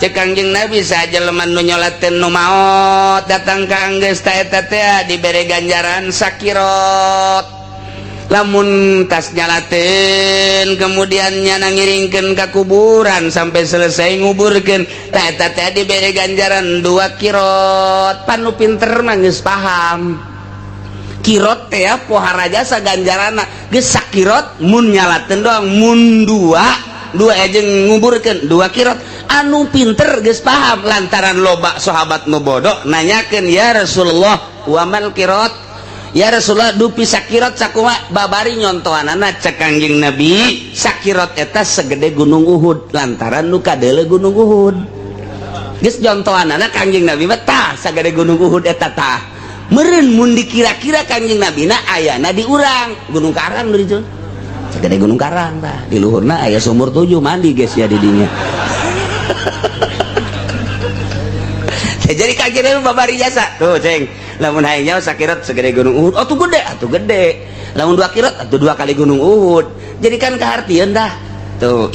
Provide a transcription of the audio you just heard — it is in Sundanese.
Cek Kangjeng Nabi, saja jelema nu nyolatin nu maot datang ka anggeus ta eta teh dibere ganjaran sakirot. Lamun tas nyalatin, kemudian nyana ngiringkeun ka kuburan sampai selesai nguburkeun, ta eta teh dibere ganjaran 2 kirot. Pan nu pinter mah geus paham kirot teh ya, pohara jasa ganjaranna geus sakirot mun nyalatin doang, mun dua dua aja nguburkeun 2 kirot. Anu pinter geus paham, lantaran loba sahabat nu bodoh nanyakeun, "Ya Rasulullah, wamal kirot? Ya Rasulullah, dupi sakirot sakumaha?" Babari nyontohanana, cek Kangjeng Nabi, sakirot eta segede gunung Uhud, lantaran nu kadeuleu gunung Uhud. Geus nyontohanana Kangjeng Nabi mah, tah sagede gunung Uhud eta. Tah meureun mun dikira-kira Kangjeng Nabi na ayana di urang Gunung Karang di ditu, segede Gunung Karang. Tah di luhurna aya sumur tujuh, mandi geus ya di dinya. Jadi Kangjeng Nabi babari jasa tuh, ceng, lamun hayang nyaho sakirot segede gunung Uhud, oh tuh gede atuh, gede. Lamun 2 kirot atuh dua kali gunung Uhud. Jadi kan kehartian dah tuh.